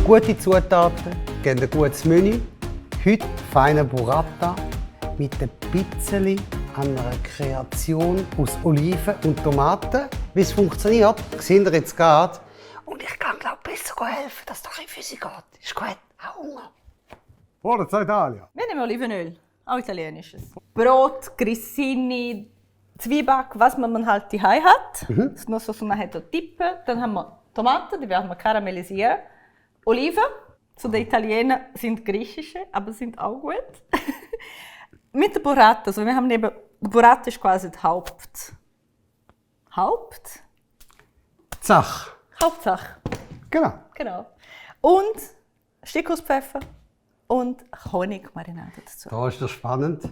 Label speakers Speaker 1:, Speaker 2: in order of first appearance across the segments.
Speaker 1: Gute Zutaten geben ein gutes Menü. Heute feine Burrata mit ein bisschen einer Kreation aus Oliven und Tomaten. Wie es funktioniert, sehen ihr jetzt gerade. Und ich kann, glaube ich, besser helfen, dass es doch in Füße geht. Ist gut, auch Hunger.
Speaker 2: Forza Italia!
Speaker 3: Wir nehmen Olivenöl, auch italienisches. Brot, Grissini, Zwieback, was man halt daheim hat. Das ist noch so eine Tippe. Dann haben wir Tomaten, die werden wir karamellisieren. Oliven, zu den Italienern sind griechische, aber sind auch gut. Mit der Burrata, also wir haben eben, die Burrata ist quasi die Hauptsache.
Speaker 1: Genau.
Speaker 3: Und Stickhauspfeffer und Honigmarinade dazu.
Speaker 1: Da ist das spannend.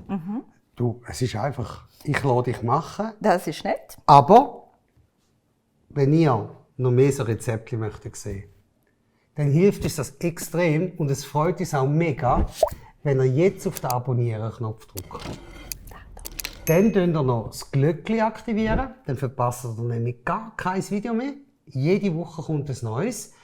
Speaker 1: Du, es ist einfach, ich lasse dich machen.
Speaker 3: Das ist nett.
Speaker 1: Aber wenn ihr noch mehr so Rezepte möchtet sehen, dann hilft uns das extrem und es freut uns auch mega, wenn ihr jetzt auf den Abonnieren-Knopf drückt. Dann könnt ihr noch das Glöckchen aktivieren, dann verpasst ihr nämlich gar kein Video mehr. Jede Woche kommt ein neues.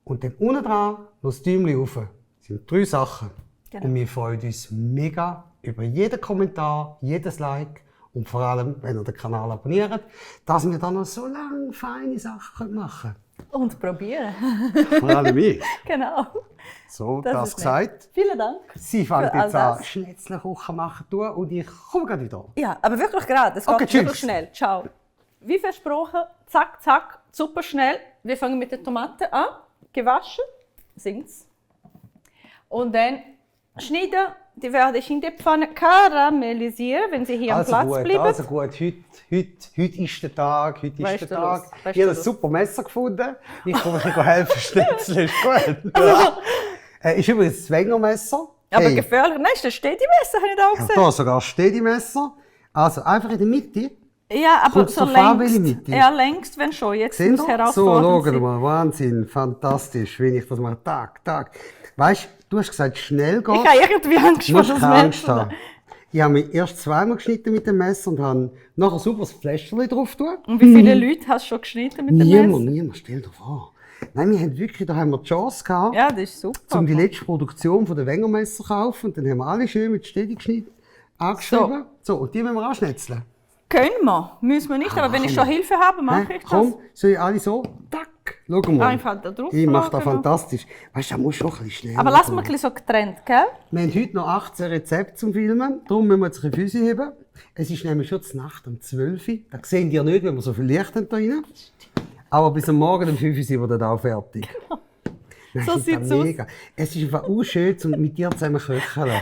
Speaker 1: Und dann unten dran noch das Däumchen rauf. Das sind 3 Sachen.
Speaker 3: Genau.
Speaker 1: Und wir freuen uns mega über jeden Kommentar, jedes Like und vor allem, wenn ihr den Kanal abonniert, dass wir dann noch so lange feine Sachen machen können.
Speaker 3: Und probieren.
Speaker 2: Vor allem ich.
Speaker 3: Genau.
Speaker 2: So,
Speaker 3: Das
Speaker 2: das
Speaker 3: ist
Speaker 2: gesagt.
Speaker 3: Vielen Dank.
Speaker 1: Sie fängt
Speaker 3: Für all
Speaker 1: jetzt an,
Speaker 3: das.
Speaker 1: Schnitzelkuchen machen tun und ich komme gleich wieder.
Speaker 3: Ja, aber wirklich gerade. Es geht
Speaker 1: Okay,
Speaker 3: wirklich
Speaker 1: tschüss.
Speaker 3: schnell. Ciao. Wie versprochen, zack, zack, super schnell. Wir fangen mit der Tomate an. Gewaschen, sind's. Und dann schneiden. Die werde ich in der Pfanne karamellisieren, wenn sie hier am Platz bleiben.
Speaker 1: Also gut, heute ist der Tag, heute
Speaker 3: Weißt
Speaker 1: ist der
Speaker 3: du
Speaker 1: Tag.
Speaker 3: los, weißt
Speaker 1: Ich habe
Speaker 3: du
Speaker 1: ein super Messer gefunden. Ich komme ein helfen, Schnitzel ist gut. Ist übrigens das Wenger-Messer.
Speaker 3: Aber
Speaker 1: Hey,
Speaker 3: gefährlich. Nein, das steht die Messer, habe ich nicht auch
Speaker 1: ja,
Speaker 3: gesehen.
Speaker 1: da sogar steht die Messer. Also einfach in der Mitte.
Speaker 3: Ja, aber
Speaker 1: Kommt's
Speaker 3: so
Speaker 1: drauf an, welche
Speaker 3: längst.
Speaker 1: Mitte?
Speaker 3: Ja, längst, wenn schon. Jetzt
Speaker 1: Seht
Speaker 3: muss
Speaker 1: ihr? So,
Speaker 3: herausfordernd
Speaker 1: schaut
Speaker 3: sein.
Speaker 1: mal, Wahnsinn, fantastisch, wenn ich das mache. Tag. Weißt du, hast gesagt, schnell geht.
Speaker 3: Ich habe irgendwie Angst
Speaker 1: Du
Speaker 3: vor
Speaker 1: musst
Speaker 3: das
Speaker 1: keine Angst
Speaker 3: Messer.
Speaker 1: haben. Ich habe mich erst zweimal geschnitten mit dem Messer und habe nachher super das Fläschchen drauf getan.
Speaker 3: Und wie viele Leute hast du schon geschnitten mit dem Messer?
Speaker 1: Niemand, stell dir vor. Nein, wir haben wirklich, da haben wir die Chance gehabt,
Speaker 3: Ja, das ist super.
Speaker 1: um die letzte Produktion von der Wenger-Messer zu kaufen. Und dann haben wir alle schön mit Steady geschnitten, angeschrieben. So, und die müssen wir anschnitzeln.
Speaker 3: Können wir, müssen wir nicht, aber wenn ich schon Hilfe habe, mache
Speaker 1: Hä?
Speaker 3: ich das.
Speaker 1: Komm, soll ich alle so? Tack, schau mal.
Speaker 3: Einfach da drauf
Speaker 1: Ich mache das
Speaker 3: schauen.
Speaker 1: fantastisch. Weißt du, da musst du schon ein bisschen schneller
Speaker 3: Aber lass
Speaker 1: machen.
Speaker 3: mal ein bisschen so getrennt, gell?
Speaker 1: Wir haben heute noch 18 Rezepte zum Filmen, darum müssen wir jetzt ein bisschen Füße heben. Es ist nämlich schon zur Nacht um 12 Uhr. Das sehen die ja nicht, wenn wir so viel Licht haben da rein. Aber bis am Morgen um 5 Uhr sind wir dann auch fertig. Nein,
Speaker 3: So
Speaker 1: ich finde
Speaker 3: sieht's
Speaker 1: das
Speaker 3: aus.
Speaker 1: mega. Es ist einfach auch schön, mit dir zusammen zu köcheln.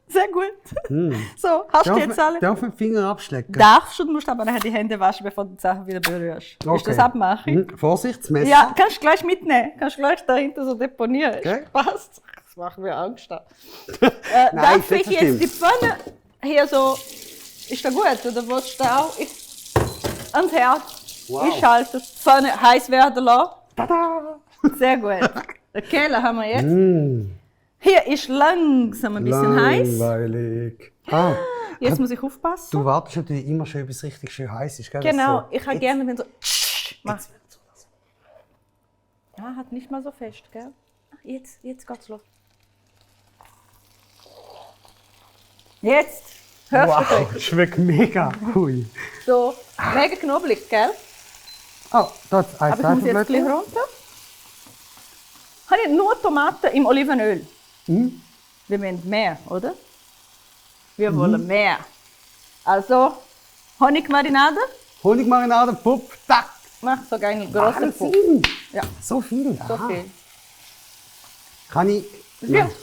Speaker 3: Sehr gut. So, hast du jetzt alle?
Speaker 1: Darf man die Finger abschlecken?
Speaker 3: Darfst du musst aber nachher die Hände waschen, bevor du die Sachen wieder berührst. Ist das abmachen?
Speaker 1: Vorsicht, das Messer.
Speaker 3: Ja, kannst du gleich mitnehmen. Kannst du gleich dahinter so deponieren.
Speaker 1: Okay.
Speaker 3: Passt. Das macht mir Angst.
Speaker 1: Nein,
Speaker 3: Darf
Speaker 1: das
Speaker 3: ich jetzt
Speaker 1: stimmt.
Speaker 3: die Pfanne hier so... Ist das gut? Oder willst du da auch ans Herd?
Speaker 1: Wow.
Speaker 3: Ich schalte die Pfanne heiß werden lassen.
Speaker 1: Tada!
Speaker 3: Sehr gut. Den Keller haben wir jetzt. Hier ist langsam ein bisschen heiß.
Speaker 1: Langweilig. Ah,
Speaker 3: Jetzt muss ich aufpassen.
Speaker 1: du wartest natürlich immer schon, bis es richtig schön heiß ist, gell?
Speaker 3: Genau,
Speaker 1: So.
Speaker 3: ich habe gerne, wenn so... Macht.
Speaker 1: Jetzt.
Speaker 3: Ja, hat nicht mal so fest, gell? Jetzt geht's los. Jetzt! Hörst du
Speaker 1: Wow,
Speaker 3: das?
Speaker 1: schmeckt mega. Hui.
Speaker 3: So, mega knubbelig, gell?
Speaker 1: Oh, dort ein
Speaker 3: Aber ich muss jetzt gleich runter. Habe ich nur Tomaten im Olivenöl? Wir wollen mehr, oder? Wir wollen mehr. Also, Honigmarinade.
Speaker 1: Honigmarinade, Pupp, tack.
Speaker 3: Mach sogar einen großen Puff.
Speaker 1: Wahnsinn.
Speaker 3: Ja,
Speaker 1: So viel.
Speaker 3: so
Speaker 1: Aha.
Speaker 3: viel.
Speaker 1: Kann ich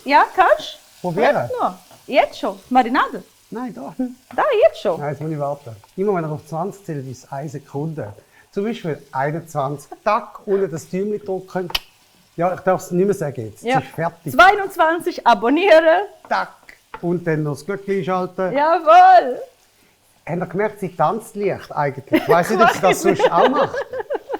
Speaker 3: Ja, kannst du?
Speaker 1: probieren?
Speaker 3: Jetzt noch. Jetzt schon. Marinade.
Speaker 1: Nein, da.
Speaker 3: Da, jetzt schon.
Speaker 1: Nein, jetzt muss ich warten. Immer wenn ich auf 20 zähle, ist es 1 Sekunde. Zum Beispiel 21. Tack, ohne das Däumchen drücken. Ja, ich darf es nicht mehr sagen jetzt.
Speaker 3: Ja.
Speaker 1: Es ist fertig.
Speaker 3: 22 abonnieren.
Speaker 1: Tack. Und dann noch das Glöckchen einschalten.
Speaker 3: Jawohl.
Speaker 1: Habt ihr gemerkt, sie tanzt leicht eigentlich? Ich weiss nicht, ob sie das sonst auch macht.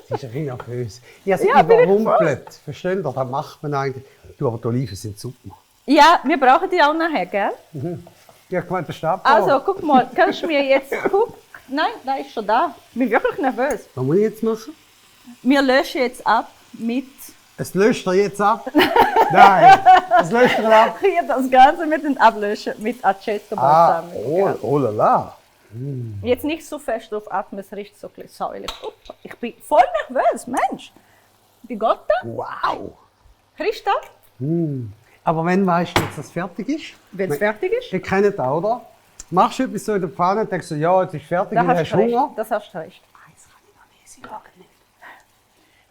Speaker 1: Sie ist ein bisschen nervös. Ich habe sie
Speaker 3: Ja, bin ich
Speaker 1: überrumpelt. Versteht ihr? Das macht man eigentlich. Du, aber die Oliven sind super.
Speaker 3: Ja, wir brauchen die auch nachher, gell?
Speaker 1: Ja, ich meine, der Stab.
Speaker 3: Also, guck mal, kannst du mir jetzt gucken? Nein, da ist schon da. Ich bin wirklich nervös.
Speaker 1: Was muss ich jetzt machen?
Speaker 3: Wir löschen jetzt ab mit
Speaker 1: Es löscht er jetzt ab? Nein, es löscht er ab.
Speaker 3: Hier das Ganze mit dem Ablöschen mit Aceto Balsamico.
Speaker 2: Oh la la.
Speaker 3: Jetzt nicht so fest drauf atmen, es riecht so ein bisschen säuerlich. Ich bin voll nervös, Mensch. Wie geht das?
Speaker 2: Wow.
Speaker 3: Christa,
Speaker 1: Aber wenn weißt du, dass es fertig ist?
Speaker 3: wenn es fertig ist,
Speaker 1: Ich kenne das, oder? Machst du etwas so in der Pfanne und denkst du, ja, jetzt ist fertig
Speaker 3: da
Speaker 1: und
Speaker 3: hast
Speaker 1: hast
Speaker 3: du recht.
Speaker 1: Hunger?
Speaker 3: Das hast du recht.
Speaker 1: Eins kann ich noch nicht, sie schauen nicht.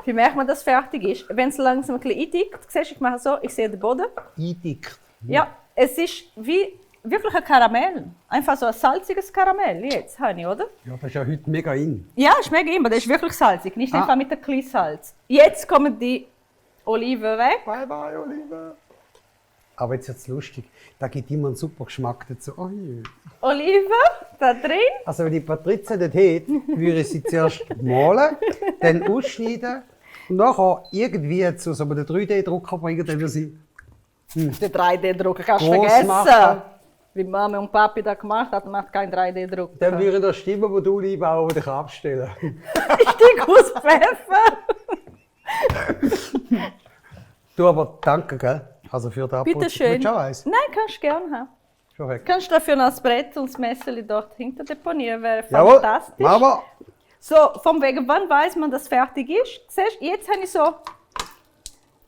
Speaker 3: Wie merkt man, dass es fertig ist? Wenn es langsam ein bisschen eindickt, siehst du, ich mache so, ich sehe den Boden.
Speaker 1: Eindickt.
Speaker 3: Ja, es ist wie wirklich ein Karamell. Einfach so ein salziges Karamell. Jetzt habe ich, oder?
Speaker 1: Ja, das ist ja heute mega in.
Speaker 3: Ja, ich schmecke immer, das ist wirklich salzig. Nicht einfach mit einem kleinen Salz. Jetzt kommen die Oliven weg.
Speaker 1: Bye bye, Olive. Aber jetzt wird es lustig. Da gibt immer einen super Geschmack dazu. Oh, je.
Speaker 3: Oliven da drin.
Speaker 1: Also wenn die Patrizia das hätte, würde ich sie zuerst malen, dann ausschneiden und nachher irgendwie zu so einem 3D-Drucker bringen, dann würde sie
Speaker 3: Den 3D-Drucker kannst du
Speaker 1: Groß
Speaker 3: vergessen.
Speaker 1: machen.
Speaker 3: Wie Mama und Papi das gemacht hat, macht kein 3D-Drucker.
Speaker 1: dann würde das stimmen, wo du lieber auch dich abstellen.
Speaker 3: Stück aus Pfeffer.
Speaker 1: Du aber danke, gell? Also für den Abputz.
Speaker 3: Bitte schön.
Speaker 1: Willst du auch eins?
Speaker 3: Nein, kannst du gerne haben.
Speaker 1: Schon weg.
Speaker 3: Kannst du dafür noch das Brett und das Messerli dort hinter deponieren, wäre
Speaker 1: Jawohl,
Speaker 3: fantastisch.
Speaker 1: Mama.
Speaker 3: So, vom wegen, wann weiß man, dass es fertig ist? Siehst, jetzt habe ich so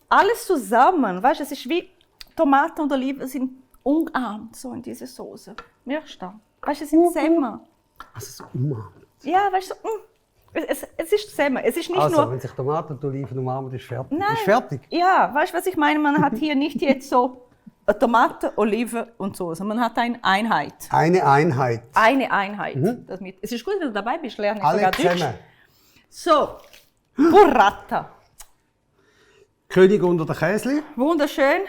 Speaker 3: alles zusammen. Weißt du, es ist wie Tomaten und Oliven sind umarmt so in diese Soße. Merkst du? Weißt du, es sind Semmer.
Speaker 1: Also so umarmt.
Speaker 3: Ja, weißt du, es ist Semmer. Es ist nicht
Speaker 1: Also,
Speaker 3: nur.
Speaker 1: wenn sich Tomaten und Oliven umarmen, ist fertig.
Speaker 3: Nein.
Speaker 1: Ist fertig.
Speaker 3: Ja, weißt du, was ich meine? Man hat hier nicht jetzt so Tomate, Oliven und Soße. Man hat eine Einheit.
Speaker 1: Eine Einheit.
Speaker 3: Eine Einheit. Damit. Es ist gut, wenn du dabei bist, lerne ich
Speaker 1: Alle
Speaker 3: sogar Deutsch.
Speaker 1: zusammen.
Speaker 3: So, Burrata.
Speaker 1: König unter der Käsli.
Speaker 3: Wunderschön.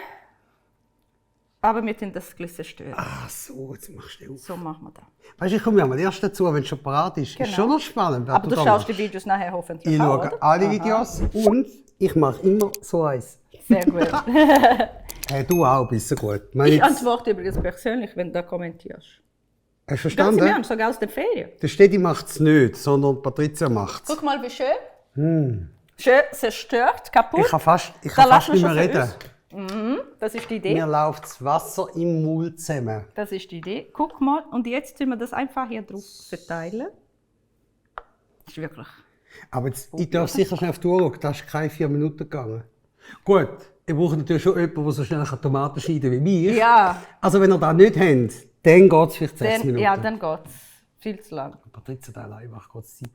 Speaker 3: Aber wir tun das ein bisschen stören.
Speaker 1: Ach so, jetzt machst du auf.
Speaker 3: So machen wir das.
Speaker 1: Weißt du, ich komme ja mal erst dazu, wenn es schon parat ist.
Speaker 3: Genau.
Speaker 1: Ist schon noch spannend. was
Speaker 3: Aber du
Speaker 1: da
Speaker 3: schaust die
Speaker 1: machst.
Speaker 3: Videos nachher hoffentlich
Speaker 1: Ich
Speaker 3: auch,
Speaker 1: schaue
Speaker 3: oder?
Speaker 1: alle
Speaker 3: Aha.
Speaker 1: Videos und ich mache immer so eins.
Speaker 3: Sehr gut.
Speaker 1: Hey, du auch, bist so gut. Mein
Speaker 3: Ich
Speaker 1: jetzt-
Speaker 3: antworte übrigens persönlich, wenn du da kommentierst.
Speaker 1: Hast du
Speaker 3: Ganz im
Speaker 1: verstanden?
Speaker 3: Ernst, sogar aus den Ferien.
Speaker 1: Der Stedi macht es nicht, sondern Patricia macht es.
Speaker 3: Guck mal, wie schön. Schön zerstört, kaputt.
Speaker 1: Ich kann fast
Speaker 3: Da
Speaker 1: nicht
Speaker 3: lassen
Speaker 1: mehr
Speaker 3: wir schon
Speaker 1: reden.
Speaker 3: für Das ist die Idee.
Speaker 1: Mir läuft das Wasser im Mund zusammen.
Speaker 3: Das ist die Idee. Guck mal, und jetzt tun wir das einfach hier drauf verteilen. Das ist wirklich.
Speaker 1: Aber jetzt, ich darf sicher schnell auf die Uhr schauen, das ist keine 4 Minuten gegangen. Gut, ich brauche natürlich schon jemanden, der so schnell Tomaten schneiden kann wie ich.
Speaker 3: Ja,
Speaker 1: Also wenn ihr das nicht habt, dann geht es vielleicht 6
Speaker 3: dann,
Speaker 1: Minuten.
Speaker 3: ja, dann geht es. Viel zu lang.
Speaker 1: Patricia, der allein macht kurz 7.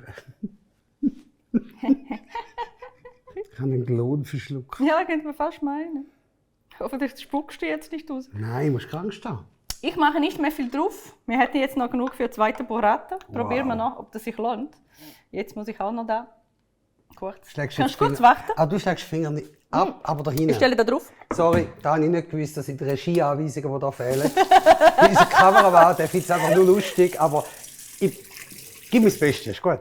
Speaker 1: Ich habe einen Klon verschluckt.
Speaker 3: Ja, könnte man fast meinen. Hoffentlich spuckst du jetzt nicht aus.
Speaker 1: Nein, du musst krank stehen.
Speaker 3: Ich mache nicht mehr viel drauf. Wir hätten jetzt noch genug für eine zweite Burrata. Probieren wir noch, ob das sich lohnt. Jetzt muss ich auch noch da. Kurz.
Speaker 1: Schlägst
Speaker 3: Kannst
Speaker 1: jetzt
Speaker 3: du kurz
Speaker 1: Finger-
Speaker 3: warten?
Speaker 1: Ah, du schlägst die Finger nicht ab, aber da hinten.
Speaker 3: Ich stelle da drauf.
Speaker 1: Sorry, da habe ich nicht gewusst, dass in den Regieanweisungen, die da fehlen. Unser Kameramann, der findet es einfach nur lustig, aber ich gib mir das Beste, ist gut.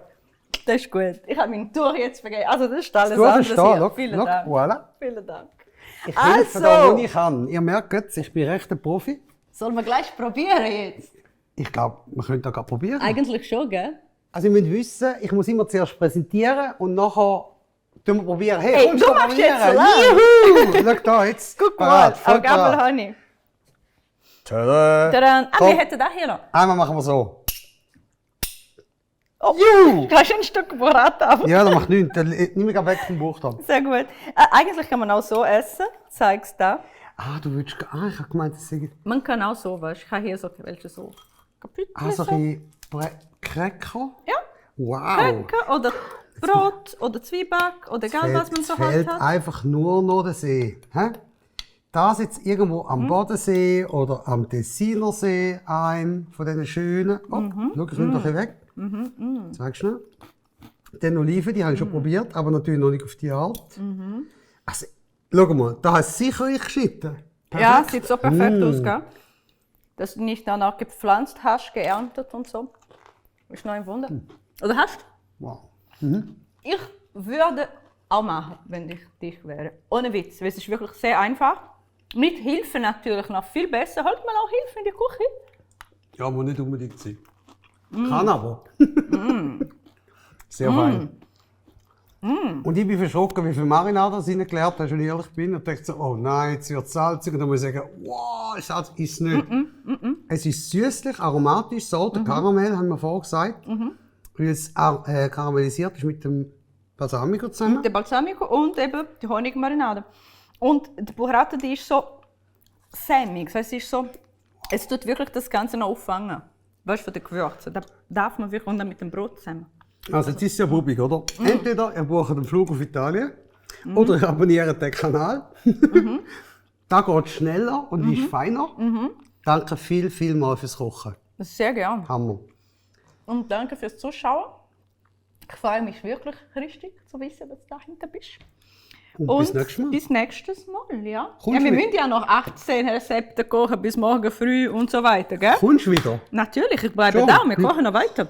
Speaker 3: Das ist gut. Ich habe meinen Tour jetzt vergessen. Also das ist alles
Speaker 1: Du hast
Speaker 3: anderes
Speaker 1: da,
Speaker 3: hier.
Speaker 1: schau,
Speaker 3: Vielen
Speaker 1: schau,
Speaker 3: Dank.
Speaker 1: voilà.
Speaker 3: Vielen Dank.
Speaker 1: Ich helfe da,
Speaker 3: Also,
Speaker 1: wo ich kann. Ihr merkt es, ich bin recht ein Profi.
Speaker 3: sollen wir gleich probieren jetzt?
Speaker 1: Ich glaube, wir können das gerade probieren.
Speaker 3: Eigentlich schon, gell?
Speaker 1: Also ihr müsst wissen, ich muss immer zuerst präsentieren und nachher tun wir probieren. Hey,
Speaker 3: Hey,
Speaker 1: kommst
Speaker 3: du
Speaker 1: du
Speaker 3: machst
Speaker 1: probieren?
Speaker 3: jetzt so lang.
Speaker 1: Juhu! Schau da, jetzt.
Speaker 3: Guck mal,
Speaker 1: Parat,
Speaker 3: auch
Speaker 1: voll
Speaker 3: Gabel
Speaker 1: parat.
Speaker 3: habe ich.
Speaker 1: Tada!
Speaker 3: Wir
Speaker 1: Komm.
Speaker 3: hätten das hier noch.
Speaker 1: Einmal machen wir so.
Speaker 3: Oh,
Speaker 1: Juhu!
Speaker 3: hast du ein Stück Burrata? Aber
Speaker 1: Ja, das macht nichts. Dann nimm ich weg vom Buchstaben.
Speaker 3: sehr gut. Eigentlich kann man auch so essen. Zeig's da.
Speaker 1: Ah, du willst... Ah, ich habe gemeint, das sei...
Speaker 3: Man kann auch so, weißt du. Ich habe hier so welche so. Kapitel.
Speaker 1: Ah, so ein bisschen Cracker?
Speaker 3: Ja.
Speaker 1: Wow!
Speaker 3: Cracker oder Brot oder Zwieback oder egal was man so
Speaker 1: Es fehlt
Speaker 3: halt hat.
Speaker 1: einfach nur noch der See. Hä? Das jetzt irgendwo am
Speaker 3: Mhm.
Speaker 1: Bodensee oder am Tessiner See, einem von diesen schönen. Oh, schau, ich nehme doch hier weg. Zeig schnell. Den Oliven, die habe ich schon probiert, aber natürlich noch nicht auf die Art. Also, schau mal, da hast du sicher ich geschnitten.
Speaker 3: Ja,
Speaker 1: Perfekt.
Speaker 3: sieht so perfekt aus, gell? Dass du nicht danach gepflanzt hast, geerntet und so. Ist noch ein Wunder. Oder hast du?
Speaker 1: Wow.
Speaker 3: Ich würde auch machen, wenn ich dich wäre. Ohne Witz, weil es ist wirklich sehr einfach. Mit Hilfe natürlich noch viel besser. Holt man auch Hilfe in die Küche?
Speaker 1: Ja, muss nicht unbedingt sein. Kann aber. Sehr fein. Und ich bin verschrocken, wie viel Marinade das reingeleert hast, wenn ich ehrlich bin. Und dachte so, oh nein, jetzt wird es salzig. Und dann muss ich sagen, wow, Salz ist nicht. Es ist süßlich, aromatisch, Sorte, Karamell, haben wir vorher gesagt. Weil es karamellisiert ist mit dem Balsamico zusammen.
Speaker 3: Der Balsamico und eben die Honigmarinade. Und die Burrata, die ist so sämig. Das heißt, es tut wirklich das Ganze noch auffangen. Weißt du, von den Gewürzen. Da darf man wirklich und dann mit dem Brot zusammen.
Speaker 1: Also jetzt ist es ja bubig, oder? Entweder ihr bucht einen Flug auf Italien oder ihr abonniert den Kanal. Da geht es schneller und ist feiner. Danke viel mal fürs Kochen.
Speaker 3: Sehr gerne.
Speaker 1: Hammer.
Speaker 3: Und danke fürs Zuschauen. Ich freue mich wirklich richtig zu wissen, dass du dahinter bist.
Speaker 1: Und bis nächstes Mal.
Speaker 3: Bis nächstes Mal, ja.
Speaker 1: Kommst
Speaker 3: Wir
Speaker 1: du mit?
Speaker 3: müssen ja noch 18 Rezepte kochen bis morgen früh und so weiter, gell?
Speaker 1: Kommst du wieder?
Speaker 3: Natürlich, ich bleibe
Speaker 1: Schon?
Speaker 3: da, wir kochen noch weiter.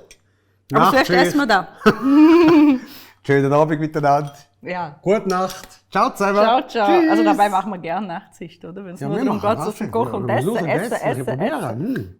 Speaker 3: Aber
Speaker 1: Nacht,
Speaker 3: zuerst essen wir da.
Speaker 1: Schönen Abend miteinander.
Speaker 3: Ja.
Speaker 1: Gute Nacht. Ciao zusammen.
Speaker 3: Ciao, ciao.
Speaker 1: Tschüss.
Speaker 3: Also dabei machen wir gerne Nachtsicht, oder? Wenn es
Speaker 1: Ja,
Speaker 3: nur
Speaker 1: wir
Speaker 3: darum
Speaker 1: machen
Speaker 3: geht, so
Speaker 1: Nachtsicht.
Speaker 3: zum Kochen und
Speaker 1: Ja,
Speaker 3: Essen,
Speaker 1: wir
Speaker 3: Essen,
Speaker 1: probieren.
Speaker 3: Essen.